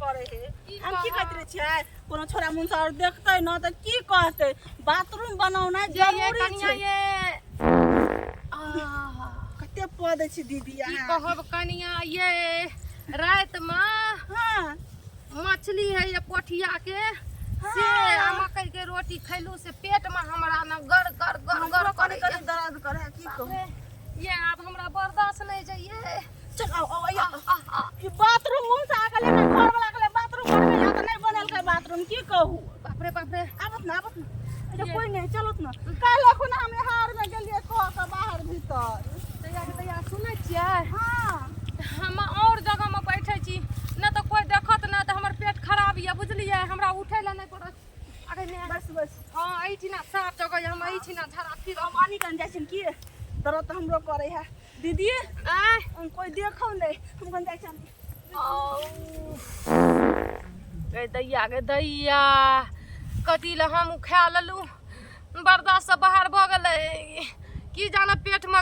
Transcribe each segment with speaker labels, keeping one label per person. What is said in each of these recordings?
Speaker 1: करे है। हम की कहत रहे छियै, कोनो छोरा मुनसा और देखतै न तऽ की कहतै? बाथरूम बनौनाइ
Speaker 2: ये ये
Speaker 1: जरूरी
Speaker 2: कनिया
Speaker 1: छै।
Speaker 2: ये आहा,
Speaker 1: कते पद दै छी दीदी
Speaker 2: की
Speaker 1: अहाँ।
Speaker 2: कहब कनिया ये, राति मे मछली है ये पोठिया के से आ मकई के रोटी खैलू से पेट में हमरा न गर गर गर गर
Speaker 1: हमरो कनी
Speaker 2: करे।
Speaker 1: कनी दर्द करे है, की कहू।
Speaker 2: ये आब हमरा बर्दाश्त नहीं जाइए।
Speaker 1: चल आओ आओ आइयो। ई बाथरूम मुँह से आगल है घर वाला के बाथरूम बनबे ला तऽ नहीं बनल बाथरूम, की कहू।
Speaker 2: बाप रे बाप रे।
Speaker 1: आबत ना, आबत ना, अच्छा कोई नहीं, चलत ना। काल्हि एखन हम हार में गेलियै कह के बाहर भीतर।
Speaker 2: तैयार तैयार सुनै छियै?
Speaker 1: हाँ।
Speaker 2: हम और जगह में बैठे छी न तऽ कोई देखत न तऽ हमर पेट खराब यऽ, बुझलियै? हमरा उठै लए नहि पड़त। अरे ने।
Speaker 1: बस बस।
Speaker 2: हाँ, एहिठिना साफ जगह यऽ, हम एहिठिना झाड़ा फिर
Speaker 1: हम आनी कन जाइ छियनि की दर्द तऽ हमरो करे है दीदी।
Speaker 2: आँय?
Speaker 1: हम कोई देखौ नहीं, हम कन जाइ छियनि।
Speaker 2: गे दैया, गे दैया, कथी लए हम खा लेलहुँ? बर्दाश्तसँ बाहर भऽ गेलै। की जाने पेटमे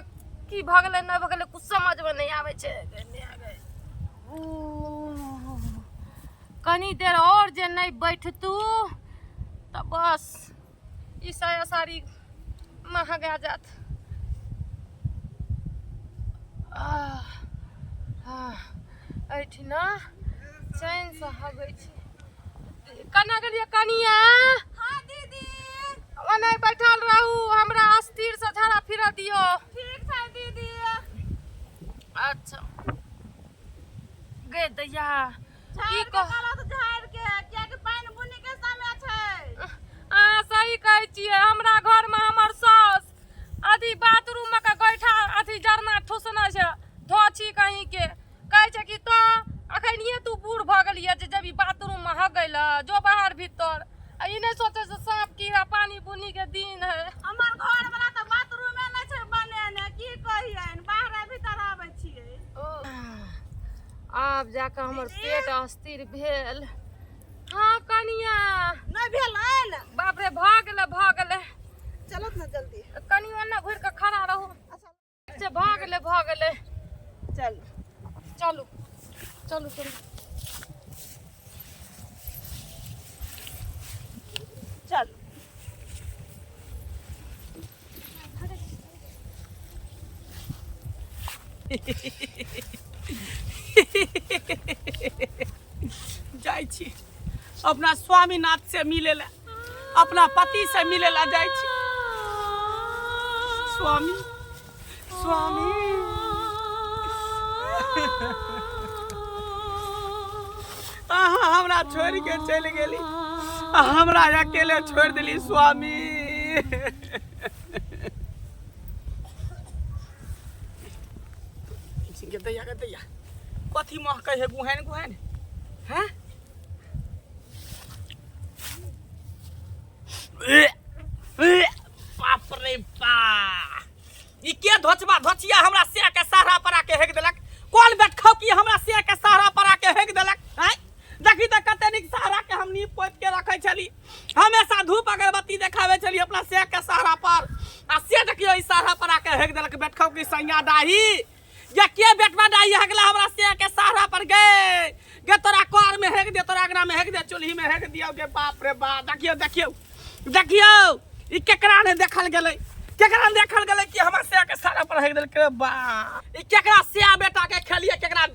Speaker 2: की भऽ गेलै, नहि भऽ गेलै, कुछ समझमे नहि आबै छै। गे माय गे। उ, कनी देर और जे नहि बैठतू तऽ बस ई साया साड़ी महगा जात। आह, आह, एहिठिना चैनसँ हगै छी। कना गेलियै कनिया?
Speaker 1: हाँ दीदी।
Speaker 2: ओने बैठल रहू, हमरा अस्थिरसँ झाड़ा फिरऽ दियौ।
Speaker 1: ठीक छै दीदी।
Speaker 2: अच्छा गे दैया, की
Speaker 1: झाड़ के
Speaker 2: कह
Speaker 1: कहलक झाड़ के, कियाकि पानि बुनी के समय छै।
Speaker 2: अहाँ सही कहै छियै। हमरा घरमे हमर सास अथी बाथरूममे के गोइठा अथी जरना ठुसने छै, धोछी कहीं के। कहै छै कि तो अखनिये तू बूढ़ भऽ गेलियै जे जबी बाथरूममे हगै लए जो बाहर भीतर, आ ई नहि सोचै छै साँप कीड़ा पानी बुनी के दिन है।
Speaker 1: हमर घर वाला तऽ बाथरूमे नहि छै बनेने, की कहियनि, बाहरे भीतर आबै छियै।
Speaker 2: आब जाकऽ हमर पेट अस्थिर भेल। हाँ कनिया।
Speaker 1: नहि भेलनि?
Speaker 2: बाप रे, भऽ गेलै, भऽ गेलै।
Speaker 1: चलत ने जल्दी।
Speaker 2: कनि ओन्ने घुरि कऽ खड़ा रहू। अच्छा, भऽ गेलै, भऽ गेलै।
Speaker 1: चल।
Speaker 2: चलू चलू चलू।
Speaker 1: चल।
Speaker 3: जाइ छी अपना स्वामीनाथ से मिले ला, अपना पति से मिले ला जाइ छी। स्वामी, स्वामी, अहाँ हमरा छोड़ के चलि गेली, आ हमरा अकेले छोड़ देली स्वामी। गे दैया, गे दैया, कथी महकै है गुहैन गुहैन? हैं बाप रे बा, ई के धोचबा धोचिया हमरा से के सारा पर आके हेक देलक? कोन बेटखौ की हमरा से के सारा पर आके हेक देलक? हैं, देखी तऽ कते नीक सहारा के हम नीप पोति के रखै छली, हमेशा धूप अगरबत्ती देखाबै छली अपना से के सहारा पर, आ से देखियो ई सहारा पर आके हेक देलक बेटखौ की सैया डाही। ये के बेटवा डाही हगला हमरा से के सहारा पर? गे गे, तोरा कर में हेक दे, तोरा अंगना में हेक दे, चूल्ही में हेक दियो। गे बाप रे बाप, देखियो देखियो देखियो, ई केकरा ने देखल गेलै? केकरा ने देखल गेलै कि हमरा से के सहारा पर हेक देलकै? रे बा, ई केकरा से बेटा के खेलिए, केकरा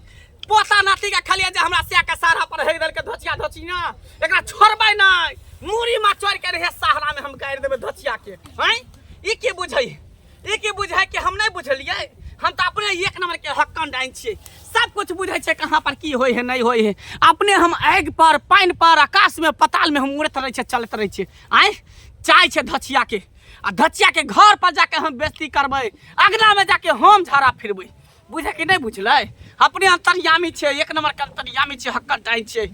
Speaker 3: पोता नाती के खेलिए जे हमरा से के सहारा पर हेक देलकै? धोचिया धोचिया, एकरा छोड़बै नहि, मूड़ी में चढ़ के रहे सहारा में हम गाड़ि देबै धोचिया के। हैं, ई की बुझै, ई की बुझै कि हम नहि बुझलियै? हम तऽ अपने एक नंबर के हक्कन डाइन छियै, सब कुछ बुझै छै, कहाँ पर की होइ है, नहि होइ है। अपने हम आगि पर, पानि पर, आकाश में, पताल में हम उड़ैत रहै छियै, चलैत रहै छियै। आँय, चाय छै धचिया के, आ धचिया के घर पर जाके हम बेइज्जती करबै, अगना में जाके हम झाड़ा फिरबै। बुझे कि नहि बुझलै? अपने अंतर्यामी छियै, एक नंबर के अंतर्यामी छियै, हक्कन डाइन छियै।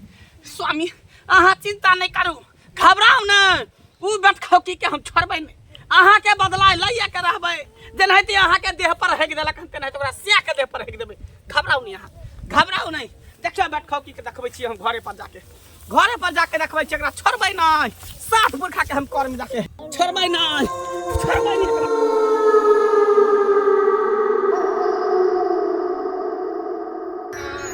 Speaker 3: स्वामी, अहाँ चिंता नहि करू, घबराउ नहि, उ बेटखौकी के हम छोड़बै नहि, अहाँके बदला लैए के रहबै। जेनाहिते अहाँके देह पर हेक देलक हन, तेनाहिते ओकरा सिया के देह पर हेक देबै। घबराउ नहि अहाँ, घबराउ नहि। देखियौ बेटखौकी के, देखबै छियै हम घरे पर जाके, घरे पर जाके देखबै छियै। एकरा छोड़बै नहि, सात पुरखा के हम कर में जाके छोड़बै नहि, छोड़बै नहि एकरा।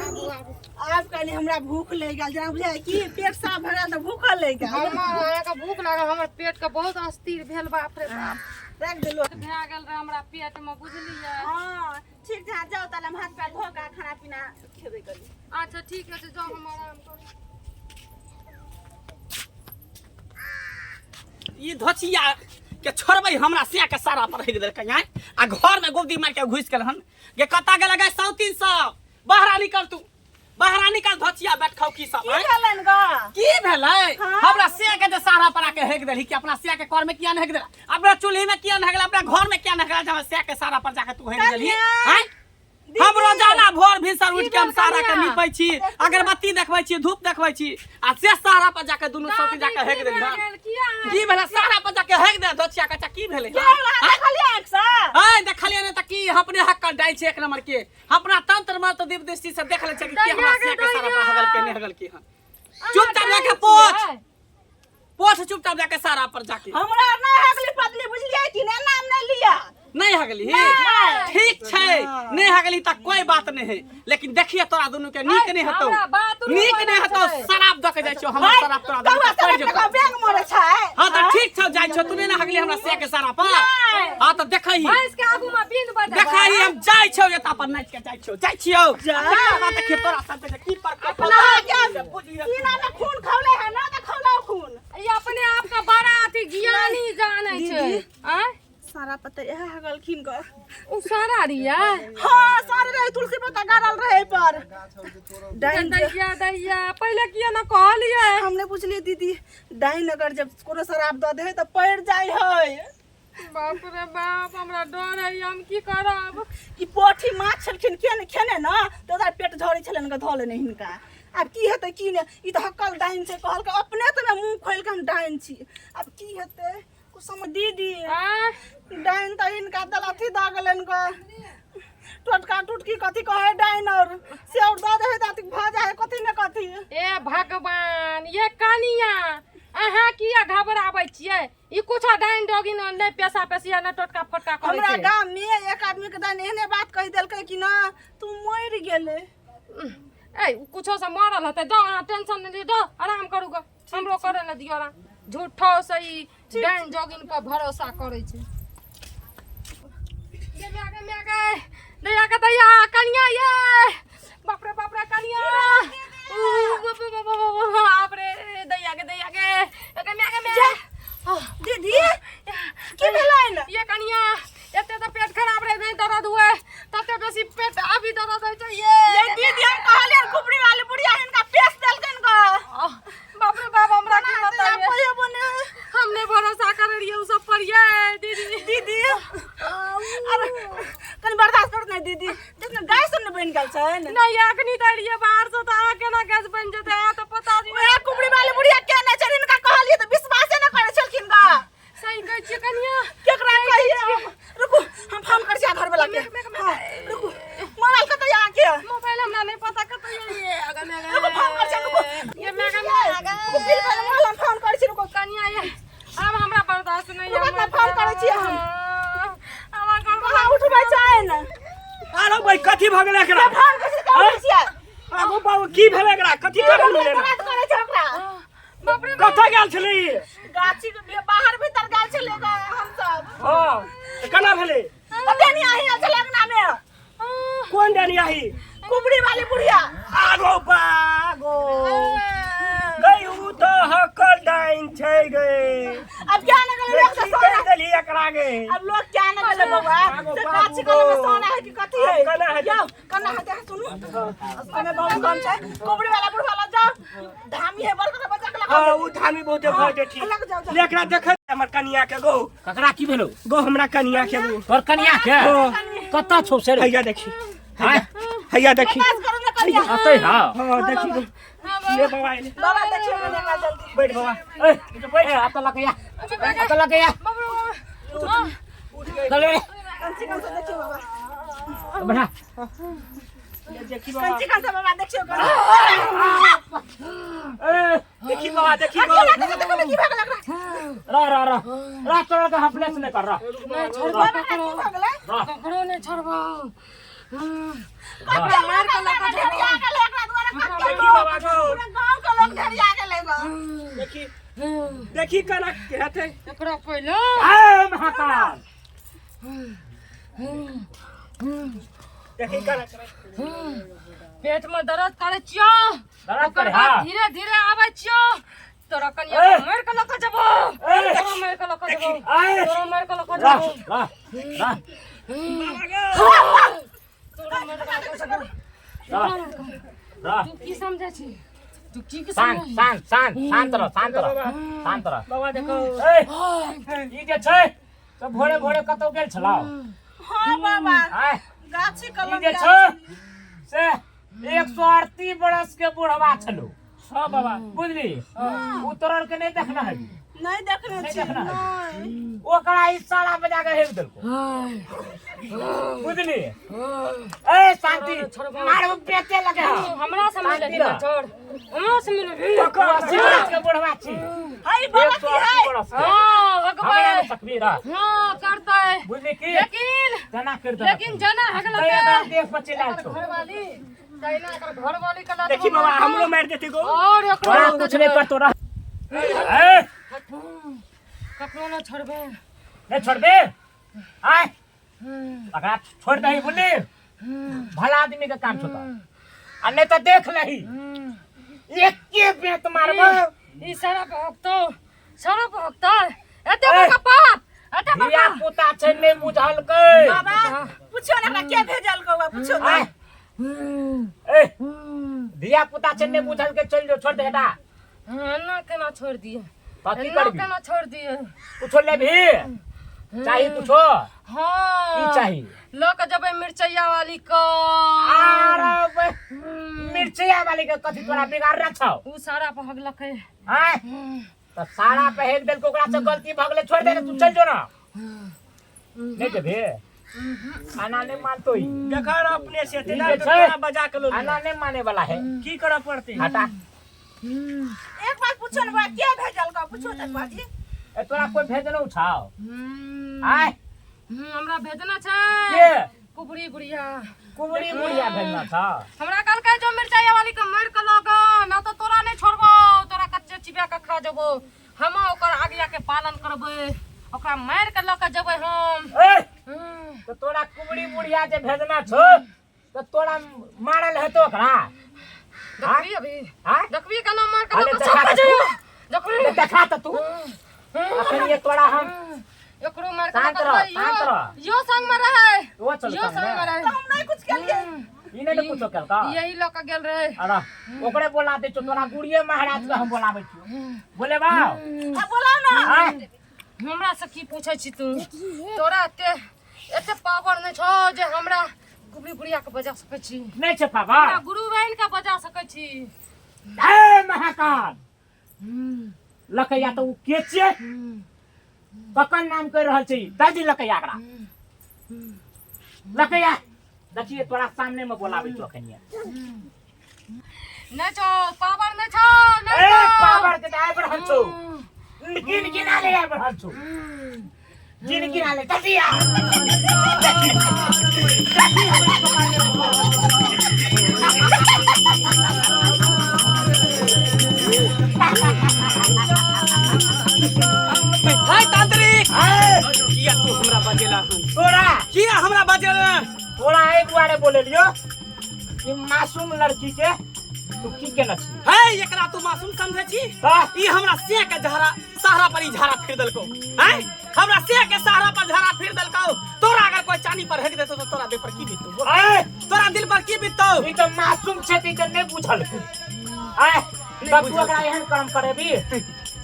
Speaker 2: आबू आबू।
Speaker 1: आब कनि हमरा भूख लागि गेल जेना बुझाइ कि पेट साफ भऽ गेल तऽ भूखल लागि गेल।
Speaker 2: हमर अहाँके भूख लागल, हमर पेट के बहुत अस्थिर भेल। बाप रे बाप,
Speaker 1: राखि देलहुँ।
Speaker 2: भए गेल रहे हमरा पेट में, बुझलियै?
Speaker 1: हँ, ठीक छै, अहाँ जाउ ताले, हम हाथ पैर धो कऽ खाना पीना खेबै कनि।
Speaker 2: अच्छा, ठीक है, जाउ, हम आराम करू।
Speaker 3: ई धोचिया के छोड़बै? हमरा सिया के सारा पर हेग देलकै आँय, आ घर में गोदी मार के घुसि गेल हन। गे, कतऽ गेल गे सौतीन सब? बाहरा निकल तू, बाहरा निकल धोचिया बैठ खाऊ की सब
Speaker 1: की
Speaker 3: आँय?
Speaker 1: भेलनि ग?
Speaker 3: की भेलै?
Speaker 1: हाँ।
Speaker 3: हमरा सिया के जे सारा पर आके हेग देलही कि अपना सिया के कर में किया नहीं हेग देला? अपना चूल्ही में किया नहीं हेगला? अपना घर में किया नहीं हेगला? जब सिया के सारा पर जाके तू हेग देलही।
Speaker 1: कन्या।
Speaker 3: आँय, हम रोजाना भोर भिनसर उठि के हम
Speaker 2: भेल
Speaker 3: सारा के
Speaker 2: कन्या?
Speaker 3: नीपै छी, अगरबत्ती देखबै छी, धूप देखबै छी, आ से सारा पर जाके दुनू सौती जाके हेग देली हन।
Speaker 2: किया अहाँ
Speaker 3: की भेलै? सारा पर जाके हेग दे धोचिया कच्चा, की भेलै?
Speaker 1: के भेल, अहाँ देखलियै आँखिसँ?
Speaker 3: आँय, देखलियै नहि तऽ की? हम अपने हक कर डाल छै एक नंबर के। हम अपना तंत्र मंत्र दिव्य दृष्टि से देख लै छै कि के हमरा
Speaker 2: दैया गे
Speaker 3: सिया के सारा पर
Speaker 2: दैया।
Speaker 3: हगल के नहि हगल के हन।
Speaker 2: अहाँ
Speaker 3: चुपचाप जाके
Speaker 2: डाइन
Speaker 3: पोछ।
Speaker 2: छियै?
Speaker 3: पोछ चुपचाप जाके सारा पर जाके।
Speaker 1: हमरा नहि हगली पदली, बुझलियै कि नहि? नाम नहि लिअ।
Speaker 3: नहीं हगली?
Speaker 1: नहि।
Speaker 3: ठीक छै, नहीं हगली तऽ कोई बात नहीं है, लेकिन देखिए तोरा दुनू के नीक नहीं हेतौ।
Speaker 2: हमरा बाथरूम
Speaker 3: नीक नहीं
Speaker 2: बनल
Speaker 3: हेतौ।
Speaker 2: छै।
Speaker 3: शराब दऽ के जाइ छियौ, हमर शराब तोरा दुनू
Speaker 1: कौआ
Speaker 3: के पड़ि
Speaker 1: सब
Speaker 3: जेतौ।
Speaker 1: बैंक मरे छै।
Speaker 3: हाँ तऽ ठीक छौ, जाइ छौ। तू नहीं ने हगली हमरा से के सारा पर? हाँ तऽ देखही।
Speaker 2: भैंस के आगू में बिंद बजेबै।
Speaker 3: देखही, हम जाइ छौ, एता पर नाचि के जाइ छियौ, जाइ छियौ।
Speaker 1: जा।
Speaker 3: बात देखिए तोरा सब के की पर
Speaker 1: अपना सीना में खून खौले है ना, तऽ खौलाओ खून।
Speaker 2: ई अपने आप के बड़ा अथी ज्ञानी जानै छै।
Speaker 1: दीदी।
Speaker 2: आँय?
Speaker 1: सारा पत्ता इएह हगलखिन ग।
Speaker 2: उ सारा रिया?
Speaker 1: हाँ, सारे रहे, तुलसी पत्ता गाड़ल रहे एहि पर। डाइन जे-
Speaker 2: दैया दैया, पहिले किया न कहलियै?
Speaker 1: हम नहि बुझलियै दीदी, डाइन अगर जब कोनो शराब दऽ दे है तऽ पड़ि जाइ है।
Speaker 2: बाप रे बाप, हमरा डर है, हम की करब?
Speaker 1: ई पोठी माछ छलखिन के ने खेने ने तऽ ओकरा पेट झड़ै छलनि ग, धऽ लेने हिनका। आब की हेतै की नहि? ई तऽ हक्कल डाइन छै, कहलकै अपने तऽ मुँह खोलि कऽ हम डाइन छी। आब की हेतै कुछ समझ दीदी।
Speaker 2: आँय?
Speaker 1: डाइन तऽ हिनका दल अथी दऽ गेलनि ग, टोटका टुटकी कथी कहै डाइन, और से और दऽ दे है तऽ अथी भऽ जाइ है कथी ने कथी।
Speaker 2: ए भगवान, ये कनिया, अहाँ किया घबराबै छियै? ई कुछो डाइन डोगिन नहि, पेशा पेशिया नहि, टोटका फोटका करै
Speaker 1: हमरा
Speaker 2: छै।
Speaker 1: गाम में एक आदमी के डाइन एहने बात कहि देलकै कि ना तू मरि गेलै।
Speaker 2: ए, उ कुछो से मरल हेतै। दो, अहाँ टेंशन नहि लिअ, दो, आराम करू ग, हमरो करै लए दियौ आराम। झूठो से ई डाइन जोगिन पर भरोसा करै छै। गे माय गे माय गे, दैया गे दैया, कनिया ये, बाप रे बाप रे, कनिया, ऊ, बाप रे बाप रे बाप रे, दैया गे दैया गे, गे माय गे माय।
Speaker 1: दीदी, की भेलनि?
Speaker 2: ये कनिया, एते तऽ पेट खराब रहे, नहीं दर्द हुए तते बेसी पेट अभी दर्द होइ छै ये।
Speaker 1: ये दीदी, हम कहलियनि कुबरी वाली बुढ़िया हिनका पेश देलकनि ग।
Speaker 2: आह, बाप रे बाप, हमरा की बताइए?
Speaker 1: बताइए ने।
Speaker 2: हम नहीं भरोसा करे रहिए उ सब पर ये दीदी।
Speaker 1: दीदी, अरे कनि बर्दाश्त करू ने दीदी, देख ने गैस ने बनि गेल छै ने।
Speaker 2: नहीं, अखनी तऽ एलियै बाहर से तऽ अहाँ केना गैस बनि जेतै? अहाँ तऽ पता नहीं।
Speaker 1: ओएह कुबरी वाली बुढ़िया केने छै, हिनका कहलियै तऽ विश्वासे नहि करै छलखिन ग।
Speaker 2: सही कहै छियै कनिया।
Speaker 1: केकरा कहियै हम? रुकू, हम फोन करै छी घर वाला के। हाँ, रुकू, मोबाइल कतऽ यऽ अहाँके?
Speaker 2: मोबाइल हमरा नहीं पता कतऽ ये अगर मैं
Speaker 1: रुकू, फोन करै छी, रुकू।
Speaker 2: ये मैं
Speaker 1: रुकू, बिल पर मोबाइल, हम फोन करै छी, रुकू।
Speaker 2: कनिया ये, आब हमरा बर्दाश्त नहीं
Speaker 1: रुकू तऽ फोन करै छी हम।
Speaker 2: हमरा घर
Speaker 1: कहाँ उठबै छै ने?
Speaker 4: अरे भाई, कथी भऽ गेलै एकरा?
Speaker 1: फोन करै छी, कहाँ उठबै छियै?
Speaker 4: आगू बाबू, की भेलै एकरा? कथी करल भेलै
Speaker 1: बात करै छै ओकरा।
Speaker 2: बाप रे।
Speaker 4: कतऽ गेल छलै ई?
Speaker 1: गाछी के बाहर भीतर गेल छलै ग हमसब।
Speaker 4: हँ, तऽ केना भेलै?
Speaker 1: पता नहीं, आही आयल छलै अंगना में।
Speaker 4: कोन डानी आही?
Speaker 1: कुबरी वाली बुढ़िया।
Speaker 4: आगो बागो गई, उ तऽ हकल डाइन छै गे।
Speaker 1: अब क्या न गेलै लोग से
Speaker 4: की
Speaker 1: सोना
Speaker 4: कहि देलही एकरा गे?
Speaker 1: अब लोग क्या न गेलै बउआ
Speaker 4: आगो
Speaker 1: से
Speaker 4: बाबू
Speaker 1: गाछी कलम में
Speaker 4: गो।
Speaker 1: सोना है कि कथी है?
Speaker 4: अब केना हेतै?
Speaker 1: यौ, केना हेतै? अहाँ सुनू, समय बहुत कम छै। कुबरी वाला बुढ़वा लग जाओ, धामी है बड़का, बच्चा के
Speaker 4: हँ,
Speaker 1: लगा।
Speaker 4: उ धामी बहुते भऽ जेतै, ठीक।
Speaker 1: लग जाओ, जाओ।
Speaker 4: ले, एकरा देखै हमर कनिया के गो।
Speaker 5: ककरा की भेलो?
Speaker 4: गो, हमरा कनिया के गो।
Speaker 5: तोर कनिया के?
Speaker 4: हँ।
Speaker 5: कतऽ छौ से रे?
Speaker 4: हैया देखी।
Speaker 5: आँय?
Speaker 4: हैया देखी।
Speaker 1: बर्दाश्त करू ने कनिया।
Speaker 5: अतै? हाँ।
Speaker 4: हँ, देखी गो, ये बाबा एले।
Speaker 1: बाबा, देखियौ कनिया एकरा जल्दी।
Speaker 4: बैठ बाबा, ए बैठ।
Speaker 5: ए, अतऽ लऽ के आ, अतऽ लऽ के आ।
Speaker 2: बाप रे बाप।
Speaker 5: चल रे।
Speaker 1: कंची कंचा देखियौ बाबा।
Speaker 5: बढ़ा।
Speaker 4: देखी बाबा।
Speaker 1: कंची कंचा बाबा, देखियौ कनिया।
Speaker 5: ए,
Speaker 4: देखी बाबा, देखी गो।
Speaker 1: देखो देखो, की भऽ गेल एकरा?
Speaker 5: रह रह रह रह, तोरा के हफलेस नहि कर, रह।
Speaker 2: नहीं छोड़बो।
Speaker 1: बाबा, की भऽ गेलै?
Speaker 2: ककरो नहीं छोड़बो।
Speaker 1: कते मार के लगा ढेरिया गेलै एकरा दुआरे, कते
Speaker 4: देखी। देखी केना हेतै।
Speaker 2: एकरा पहिले
Speaker 5: ए महाकाल,
Speaker 4: देखी केना
Speaker 2: पेट में दर्द करे छियो,
Speaker 5: दर्द
Speaker 2: ओकर
Speaker 5: करे,
Speaker 2: बाद
Speaker 5: हाँ।
Speaker 2: धीरे धीरे आबै छियो। तोरा कनिया
Speaker 5: ए!
Speaker 2: के मारि के लऽ के जेबो,
Speaker 5: ए!
Speaker 2: तोरा मारि के लऽ के जेबो,
Speaker 5: ए!
Speaker 2: तोरा मारि के लऽ के
Speaker 5: रह
Speaker 2: जेबो,
Speaker 5: रह रह।
Speaker 2: तोरा मारि के लऽ के जेबो।
Speaker 5: रह रह।
Speaker 2: तू की समझै छी? तू की की
Speaker 5: शांत
Speaker 2: समझै?
Speaker 5: शांत शांत, शांत रह, शांत रह, शांत रह।
Speaker 4: बाबा देखो।
Speaker 5: ए, ई जे छै से भोरे भोरे कतौ गेल छलौ?
Speaker 1: हाँ बाबा,
Speaker 5: आय
Speaker 1: गाछी
Speaker 5: ई
Speaker 1: कलम
Speaker 5: जे
Speaker 1: गेल
Speaker 5: छै
Speaker 1: छलियै।
Speaker 5: से 138 बरस के बुढ़वा छलौ।
Speaker 4: हाँ बाबा।
Speaker 5: बुझली? उ तोरर के नहीं देखना है?
Speaker 1: नहीं देखने
Speaker 5: नहीं
Speaker 1: छी।
Speaker 5: देखना है।
Speaker 1: नहीं।
Speaker 5: ओकरा ई साला बजा के हेक देलको, बुझली? ए शांति, मारो बेचे लगे हो।
Speaker 2: हमरा से मिले
Speaker 5: शांति रह।
Speaker 2: छोड़, हमरा से मिले।
Speaker 5: 80 बरस के बुढ़वा छी।
Speaker 1: हई बाबा की
Speaker 5: 138
Speaker 1: है
Speaker 5: बरस के।
Speaker 2: हाँ
Speaker 5: हमरा
Speaker 2: भगवान
Speaker 5: नहीं सकबी रह।
Speaker 2: हाँ करतै।
Speaker 5: बुझली की?
Speaker 2: लेकिन
Speaker 5: जना कर दे,
Speaker 2: लेकिन जना हगल
Speaker 5: तै
Speaker 2: के
Speaker 5: एकर देह पर चिल्लाइ छौ।
Speaker 2: घरवाली तैना एकर घरवाली के लऽ
Speaker 4: देखी
Speaker 2: जेबो
Speaker 4: बाबा,
Speaker 2: मारि के।
Speaker 4: हमरो मारि देती गो।
Speaker 2: और एकरो
Speaker 5: तोरा
Speaker 2: लऽ के
Speaker 5: कुछ नहीं
Speaker 2: जेबै।
Speaker 5: करतो रह। ए
Speaker 2: कखनो न छोड़बै।
Speaker 5: नहीं छोड़बे? आय एकरा छोड़ दही, बुझली? भला आदमी के काम छौ त, आ नहीं तो देख लही, एके बेत मारबो।
Speaker 2: ई सारा भोगतो, सारा भोगतो। एते
Speaker 5: ए!
Speaker 2: बड़का पाप, एते
Speaker 5: धिया
Speaker 2: बड़का
Speaker 5: पुता छै, नहीं बुझलकै।
Speaker 1: बाबा पूछो ना, एकरा के भेजल कौआ, पूछो
Speaker 5: आय
Speaker 1: तऽ।
Speaker 5: ए धिया पुता छै, नहीं बुझलकै। चल जो, छोड़ दे हटा।
Speaker 2: एना केना छोड़ दिए?
Speaker 5: तऽ की
Speaker 2: एना
Speaker 5: करबी?
Speaker 2: केना छोड़ दिए?
Speaker 5: कुछो लेबही? चाही कुछो?
Speaker 2: हाँ।
Speaker 5: की चाही?
Speaker 2: लऽ के जेबै मिरचैया वाली के।
Speaker 5: आरे बे, मिर्चिया वाली के कथी तोरा बिगाड़ छौ?
Speaker 2: उ सारा भगलकै।
Speaker 5: आय तऽ सारा पहिर देलको, ओकरा से गलती भऽ गेलै, छोड़ दे ने, तू चल जो ना। नहीं जेबही? आना नहीं मानतो ई।
Speaker 4: देखा रह अपने से
Speaker 5: ई
Speaker 4: तेना
Speaker 5: जे
Speaker 4: के
Speaker 5: छै,
Speaker 4: तोरा बजा के लो।
Speaker 5: आना नहीं माने वाला है।
Speaker 4: की करऽ पड़तै?
Speaker 5: हटा।
Speaker 1: एक बार पूछो ना बा, के भेजल कौआ, पूछो तऽ बाजी।
Speaker 5: ए तोरा कोई भेजनो छौ? आय
Speaker 2: हमरा भेजना छै।
Speaker 5: के?
Speaker 2: कुबरी बुढ़िया।
Speaker 5: कुबरी बुढ़िया भेजना छौ?
Speaker 2: हमरा कहलकै जो मिरचाइया वाली के मारि के लऽ ग, ना तऽ तोरा नहि छोड़बो, तोरा कच्चे चिबा के खा जेबो। हम ओकर आज्ञा के पालन करबै, ओकरा मारि के लऽ के जेबै हम।
Speaker 5: ए तऽ तोरा कुबरी बुढ़िया जे भेजना छौ तऽ तोरा मारल हेतो ओकरा?
Speaker 2: देखबी अभी?
Speaker 5: आय
Speaker 2: देखबी केना मारि के
Speaker 5: अरे
Speaker 2: लऽ के
Speaker 5: देखा
Speaker 2: सब
Speaker 5: तऽ
Speaker 2: जइयो?
Speaker 5: तू।
Speaker 2: देखबी?
Speaker 5: देखा तऽ तू अखन ये तोरा हम
Speaker 2: एकरो मारि के
Speaker 5: शांत
Speaker 2: लऽ के
Speaker 5: रह,
Speaker 2: जेबै।
Speaker 5: शांत
Speaker 2: इहो
Speaker 5: रह।
Speaker 2: इहो संग में रहै,
Speaker 5: ओ चल
Speaker 2: इहो
Speaker 5: संग
Speaker 2: संग
Speaker 5: में।
Speaker 2: में रहै।
Speaker 1: तऽ हम नहीं कुछ केलियै।
Speaker 5: ई नहि ने कुछो केलका।
Speaker 2: यही लऽ के गेल रहै।
Speaker 5: अरे ओकरे बोला दे छौ, तोरा गुड़िये महाराज के हम बोलाबै छियौ। बोलेबा?
Speaker 1: आ बोलाउ ना।
Speaker 5: आय
Speaker 2: हमरा से की पूछै छी तू? तोरा एते एते पावर नहि छौ जे हमरा कुबरी बुढ़िया के बजा सकै छी।
Speaker 5: नहि छै पावर?
Speaker 2: हमरा गुरु बहिन के बजा सकै छी।
Speaker 5: ए महाकाल लकैया तऽ उ के छियै? ककर नाम कहि रहल छै ई? दादी लकैया एकरा लकैया। देखिए, तोरा सामने में बोलाबै छौ अखन।
Speaker 2: नहि छौ पावर, नहि छौ, नहि
Speaker 5: ए
Speaker 2: छौ।
Speaker 5: पावर के तऽ आबि रहल छौ, गिन गिना ले आबि रहल छौ, गिन गिना ले। दादी आ
Speaker 3: हाय तांत्रिक,
Speaker 5: ए,
Speaker 3: किया तू हमरा बजेला हन?
Speaker 5: तोरा
Speaker 3: किया हमरा बजेला?
Speaker 5: तोरा एहि दुआरे बोलेलियो कि मासूम लड़की के तू की केने छी?
Speaker 3: हे, एकरा तू मासूम समझै छी?
Speaker 5: तऽ
Speaker 3: ई हमरा से के झरा सहारा पर ई झाड़ा फिर देलको हैं, हमरा से के सहारा पर झाड़ा फिर देलको। तोरा अगर कोई चानी पर हेक देतो तो तोरा दिल पर की बीततो? बोल।
Speaker 5: ए
Speaker 3: तोरा दिल पर की बीततो?
Speaker 5: ई तऽ मासूम छै, तऽ ई तऽ नहि बुझल आय, तब तू ओकरा एहन कर्म करेबी?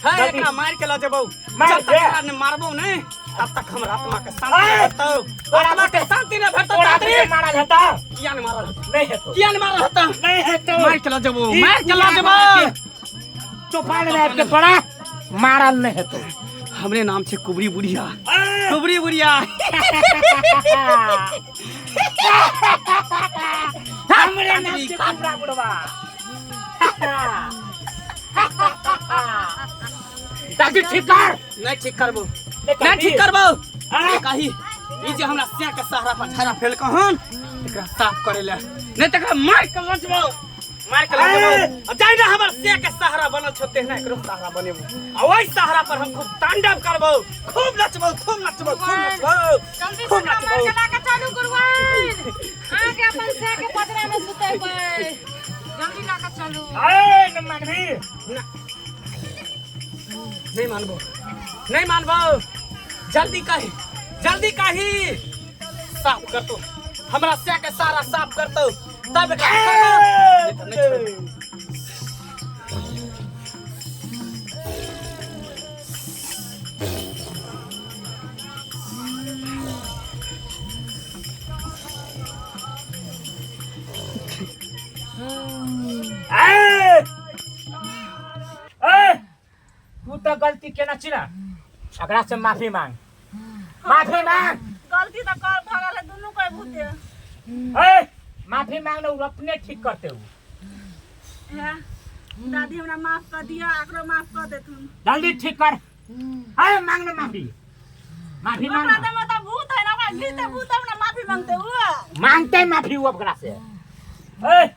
Speaker 3: हे, एकरा मार के ल जेबौ।
Speaker 5: मारि
Speaker 3: जब तक
Speaker 5: के?
Speaker 3: एकरा ने मारबौ ने तब तक हमरा आत्मा के शांति
Speaker 5: ए!
Speaker 3: नहीं भेटतौ,
Speaker 5: तोरा
Speaker 3: आत्मा के शांति नहीं भेटतौ।
Speaker 5: तोरा
Speaker 3: तांत्रिक
Speaker 5: बुझे मारल हेतौ?
Speaker 3: किया ने मारल हेतौ?
Speaker 5: नहीं हेतौ।
Speaker 3: किया ने मारल हेतौ?
Speaker 5: नहीं हेतौ।
Speaker 3: मार के ल जेबौ,
Speaker 5: ई
Speaker 3: मार के ल जेबौ।
Speaker 5: चौपाल में आबि के तोरा मारल नहीं हेतौ।
Speaker 3: हमरे नाम छै कुबरी बुढ़िया, कुबरी बुढ़िया।
Speaker 5: हमरे नाम छै कुबरा बुढ़वा। दादी ठीक कर।
Speaker 3: नहीं ठीक करबो।
Speaker 5: नहीं
Speaker 3: नहीं ठीक करबो।
Speaker 5: अरे!
Speaker 3: कही ई जे हमरा सिया के सहारा पर झाड़ा फेल कहन, एकरा साफ करे ले, नहीं त एकरा मार के लजबो। मार के लऽ जेबौ। आ जाहि ने हमर से के सहारा बनल छौ तेहना एकरो सहारा बनेबो आ ओहि सहारा पर हम खूब तांडव करबौ खूब नचबौ खूब नचबौ खूब नचबौ
Speaker 2: जल्दी से
Speaker 3: खूब
Speaker 2: ओकरा मारि
Speaker 3: नचबौ
Speaker 2: के लऽ के चलू गुरुआइन अहाँके अपन से के पजरा में सुतेबै जल्दी लऽ के चलू
Speaker 5: ए न मानबी
Speaker 3: नहीं मानबो नहीं मानबो जल्दी कही जल्दी कही साफ कर तो हमरा से के सारा साफ कर तो तब एकरा छोड़बो, नहीं तो नहीं छोड़बो।
Speaker 5: ए ए तू तऽ गलती केने छी ने एकरा से माफी मांग माफी मांग
Speaker 1: गलती तऽ कर भऽ गेल है दुनू के भूते
Speaker 5: ए माफी मांग ने उ अपने ठीक करते उ
Speaker 1: हे दादी हमरा माफ कऽ दिअ एकरो माफ कऽ देथुन
Speaker 5: जल्दी ठीक कर ए मांग ने माफी माफी मांग
Speaker 1: ओकरा
Speaker 5: ने।
Speaker 1: देहमे तऽ भूत है ना ओकरा घिचते भूत तब ना माफी मांगते उ
Speaker 5: मांगते माफी उ ओकरा से ए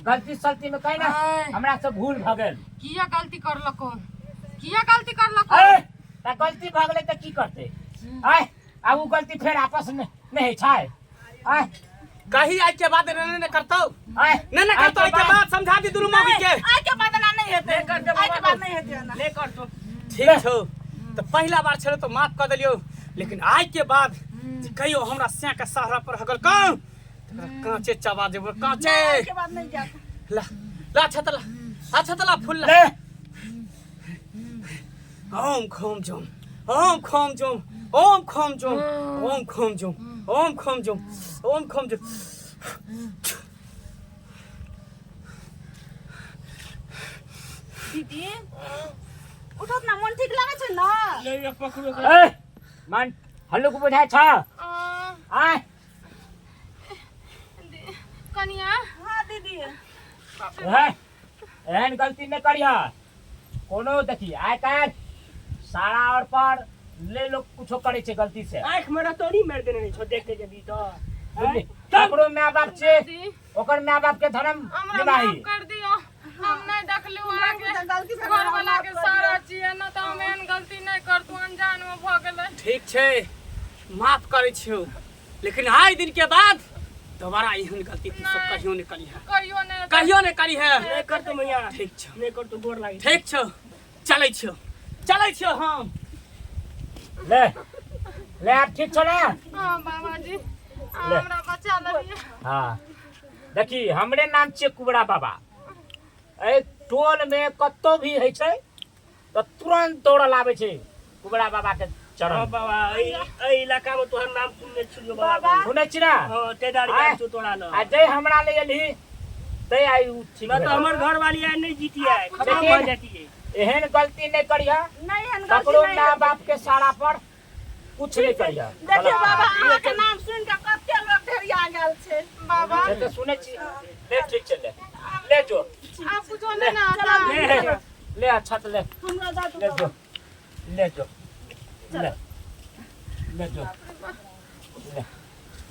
Speaker 5: गलती सलती में कही ना
Speaker 2: ऐ।
Speaker 5: हमरा से भूल भ गेल
Speaker 2: किया गलती करलको किया गलती करलको
Speaker 5: ए त गलती भ गेलै त की करते आय आब उ गलती फेर आपस में नहीं होइ छै आय
Speaker 3: कही आज के बाद नहीं नहीं करतो
Speaker 5: आय
Speaker 3: नहीं नहीं करतो
Speaker 5: आइ
Speaker 3: के बाद समझा दी दुनू मौगी के
Speaker 1: आइ के बाद एना नहीं हेतै
Speaker 4: नहि करतै
Speaker 1: आइ के बाद नहीं हेतै एना
Speaker 4: नहि करतो
Speaker 3: ठीक छौ तो पहला बार छलो तो माफ कर दिलियो लेकिन आज के बाद जे कहियो हमरा सै के सहारा पर हगल कहूं तकरा कांचे चबा देबो कांचे
Speaker 1: आइ के बाद नहीं जात
Speaker 3: ला ला छतला ला छतला फूल ला
Speaker 5: ले
Speaker 3: ओम खोम जोम ओम खोम जोम ओम खोम जोम ओम खोम जोम ओम खोम जोम ओम खोम जोम
Speaker 1: दीदी उठत ना मन ठीक लागै छै ना
Speaker 4: ले पकड़ो
Speaker 5: ए मन हल्लुक बुझाइ छ आय
Speaker 2: कनिया
Speaker 1: हाँ दीदी
Speaker 5: हे एहन गलती नहि करिह कोनो देखी आइ काल्हि सारा और पर ले लोग कुछो करै छै गलती से
Speaker 4: आँख में रतौनी मारि देने रहै छौ देखते जेबी तऽ
Speaker 5: बुझली ककरो माय बाप छै
Speaker 2: दीदी
Speaker 5: ओकर माय बाप के धर्म
Speaker 2: हमरा
Speaker 5: निभाही
Speaker 2: माफ कर दियो हम नहीं देखलू अहाँके
Speaker 1: गलती से
Speaker 2: घर वाला के सारा चीज ना तऽ हम एहन गलती नहीं करतू अनजान में भऽ गेलै
Speaker 3: ठीक छै माफ करै छियौ लेकिन आइ दिन के बाद दोबारा एहन गलती तू सब कहियो नहीं करी है
Speaker 2: कहियो नहीं
Speaker 3: कहियो नहीं करी है
Speaker 4: नहि करतो मैया
Speaker 3: ठीक छौ
Speaker 4: नहि करतो गोर लागै
Speaker 3: ठीक छौ चलै छियौ चलै छियौ हम
Speaker 5: ले ले आब ठीक छौ ने
Speaker 2: हाँ बाबाजी
Speaker 5: ले।
Speaker 2: हमरा बचा लेलियै
Speaker 5: हाँ देखी हमरे नाम छियै कुबरा बाबा एहि टोलमे कतौ भी होइ छै तऽ तुरंत दौड़ल आबै छै कुबरा बाबा के चरण
Speaker 4: हाँ बाबा एहि एहि इलाका में तोहर नाम सुनने छियौ बाबा
Speaker 1: बाबा।
Speaker 5: सुनै छी ना
Speaker 4: हाँ तेदारी
Speaker 5: आय।
Speaker 4: गाछ छौ तोरा लग
Speaker 5: आ जै हमरा ले एलही तै आइ उ ठीक
Speaker 4: ना तो
Speaker 5: भेल।
Speaker 4: हमर घर वाली आइ नहीं जीती है खत्म
Speaker 5: लेकिन-
Speaker 4: भऽ जाती है
Speaker 5: एहन गलती नहि करिह
Speaker 1: नहीं एहन गलती
Speaker 5: ककरो
Speaker 1: नहीं
Speaker 5: माय
Speaker 1: हेतै।
Speaker 5: बाप के सारा पर कुछ नहि करिह
Speaker 1: देखियौ बाबा अहाँके नाम सुनि कऽ कते लोक ढेरिया गेल छै
Speaker 2: बाबा
Speaker 5: से तऽ सुनै छी ले ठीक छै ले ले जो
Speaker 2: आप कुछो नहीं ना आता
Speaker 5: ले ले अच्छा तऽ ले
Speaker 1: हमरा दऽ दू
Speaker 5: ले
Speaker 1: बाबा।
Speaker 5: जो ले जो ले ले जो